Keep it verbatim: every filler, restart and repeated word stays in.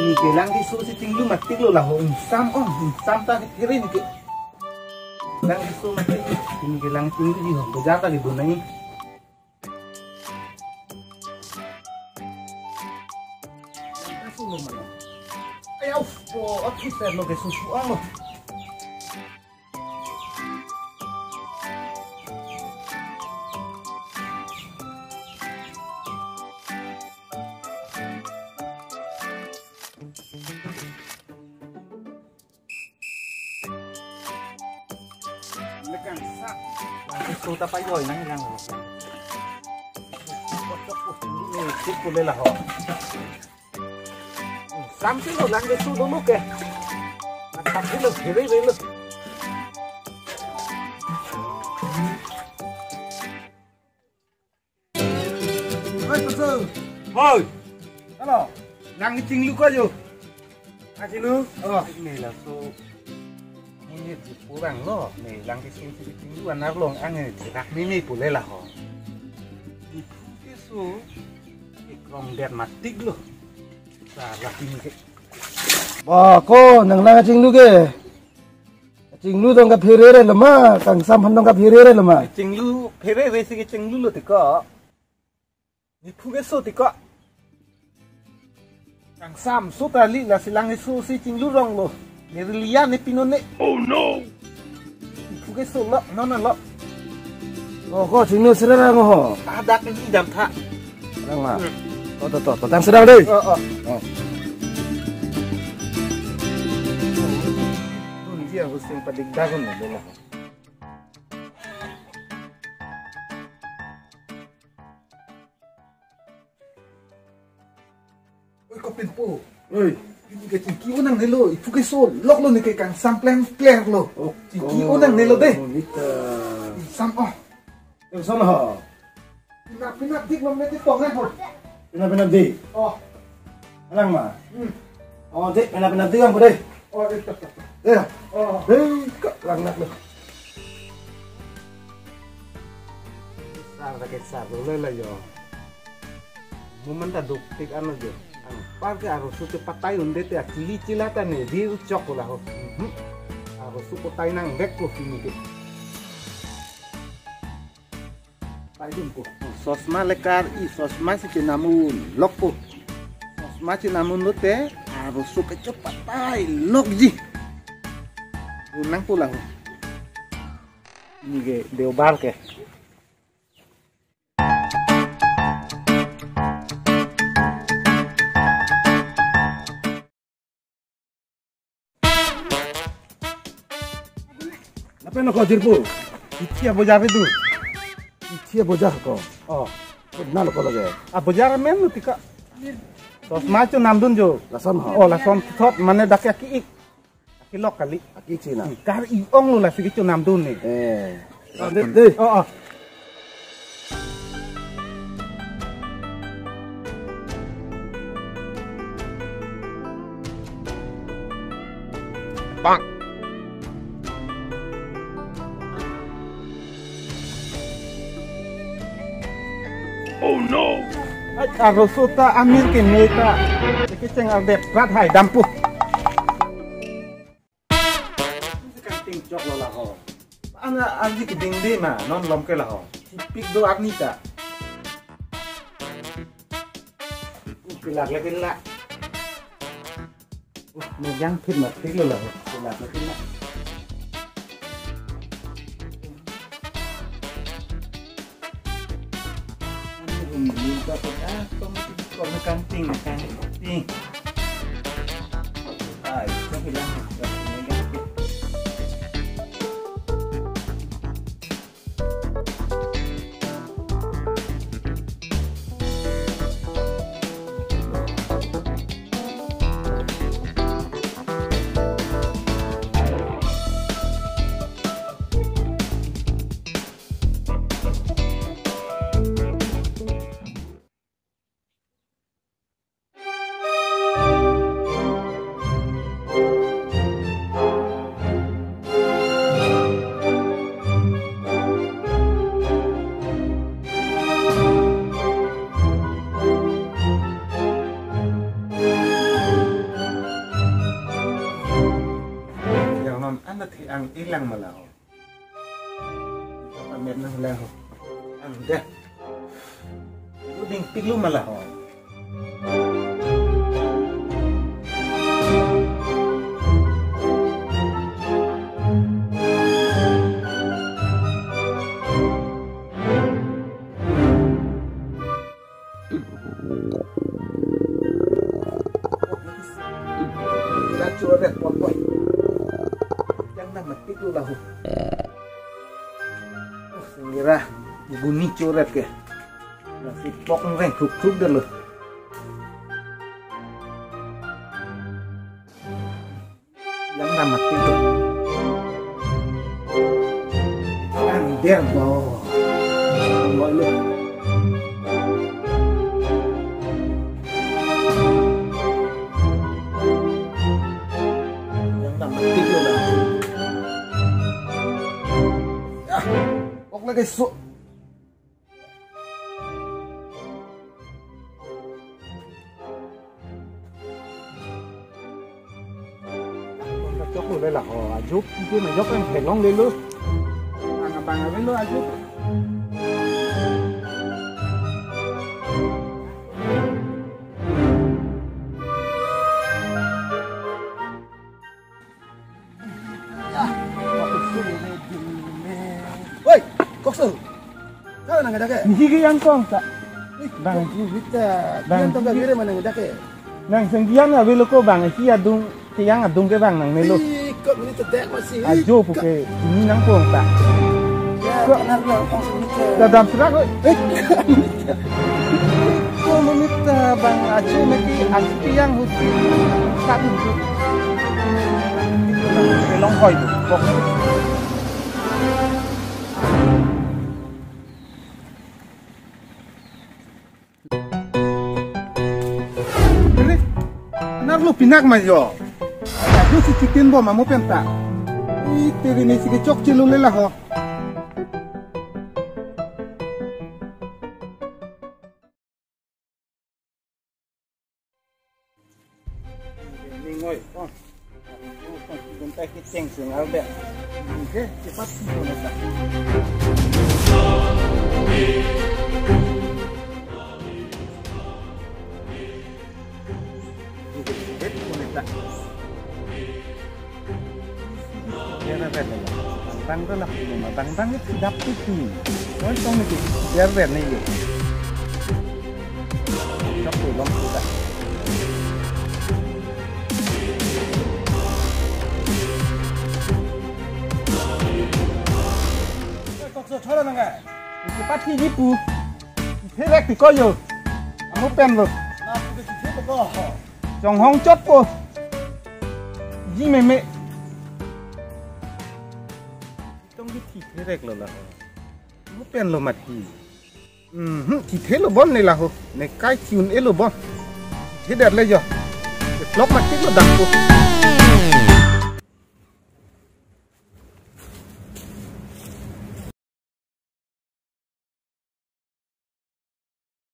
Neke lang keso si chinglu matik lo laho, ingsam oh, ingsam ta kiri neke. Lang keso matik, neke lang chingluji ho, bojar ta kebun nangji. Ay, auf, oh, aku ser lo keso suang lo. Lekan sa. Lang keso ta pajoi nanglang. Ini sip pule laho. Samsi lo lang keso dolo ke. Samsi lo kiri lo. Oi, Pusu. Oi. Halo. Lang chinglu ko jo. Achinglu. Oh. Ne laso. Ini di kurang lo. Ne lang keso si chinglu anerlo ang ne rak mimi pule laho. Keso. Ikrong der matik lo. Salah ini ke. Ba ko nang lang chinglu ke. Chinglu dong kaphere re lo ma, kangsam han dong kaphere re lo ma. Chinglu phere re si ke chinglu lo tiko. Niphu keso tiko. Kangsam so ta li lasi lang keso si chinglu rong lo. Neli liya ne pinon ne. Oh no. Niphu keso lo, non lo. Oh, ko chinglu sera rang ho. Ada ke di dam tha. Rang ma. Hmm. Oh, to, to, to, tang sedang deh. Oh, oh. Oh. Dun dia husing padik dagon na dela. Oi, kopin po. Oi. Ini ke chingki unang nelo, iphu keso lok lo neke kangsam plem pler lo. Oh, chingki unang nelo deh. Oh, nita. Sam oh. Em son ho. Pinap pinap dik lo mene ti tong eh ho. Pinap pinap dik. Oh. Alang ma. Hmm. Oh, dik pinap pinap dik ang deh. Oh, itu. Ya. Oh. Hei, kak lang nak lo. Sar ta ke sar lo le la yo. Momen ta duk tik ano jo. Anpar ke arloso kepatai un-e te achili chila ta ne dir chok ko laho. Mhm. Arloso patai nang vek ko sini ke. Paidun ko. Sosma lekar i sosma si chenam un lok ko. Sosma chenam un lote arloso kecho patai lokji. Unang ko laho. Ini ke deobar ke. Lapen ko jirpo. Ichia bojar itu. Ichia bojar ko. Oh. Nalo ko lage. Ah, bojar men nu tika. Sosma chonamdun jo. Lason ho. Oh, lason thot mane dak ya ki ik. Aki lok kali. Aki china. Kar i ong lo lasi kechonamdun ne. Eh. Deh, deh. Oh, oh. Bang. Oh no. Ai, arloso ta amir ke ne ta. Kecheng ardep prat hai dampo. Kanting chok lo laho. Ana arji keding de ma non lom ke laho. Sipik do arni ta. Pilak le pilak. Uh, megang phit matik lo laho. Pilak le pilak. Ani rumlin ta kota, kome kanting, kanting. Ai, kok hilang. Lang ma la ho. Pamer nang la ho. Ang deh. Uding piklu ma la ho. Lacho repot boy. Yang nama tik lu lahu. Oh, singira guni choret ke. Nasi pok ngreng khuk khuk deh lo. Yang nama tik lu. Yang der bo. Boy lu. Yang nama tik lu dah. Ah, ok lagi su. Chok lo le la ho, ajo ke ma jok em theklongle lo. Ang abang ave lo ajo. Woi, kokso. Kau nang ada ke? Nisi ke yang kong ta. Ih, bang. Kok mita. Bang. Yang tong ka kiri mana ada ke? Nang senggian ave lo ko bang, si adung, si yang adung ke bang nangne lo. Ih, kok mita dek masih. Ajo puke, ini nang kong ta. Ya, kok nang lo kong mita. Dadam serak ko. Eh. Ko menit, eh, bang ajo meki ajo yang husi. Satu tu. Long koi tu. Kok. Ini, nar lo pinak ma jo. Ajo si chitin bom amo penta. Ih, teri ni si kechok chelo le la ho. Ningoi, oh. Guntai kiceng sing albe. Oke, cepat sih, boleh tak? Oke, cepat, boleh tak? Biar apa nih? Bang tuh lah, bang bang itu dap itu. Oh, itu nih, biar biar nih yuk. Cok tuh, bang sudah. Kok so chora nang ka? Isi pati jipu. Therek ti koyo. Amo pen lo. Na pu ke si ko. Chonghong chot po. Ji meme. Tong di thi therek lo la. Amo pen lo mati. Mhm, thi thelo bon ne la ho. Ne kai thi un-e lo bon. Thi der le jo. Lok mati lo dak po.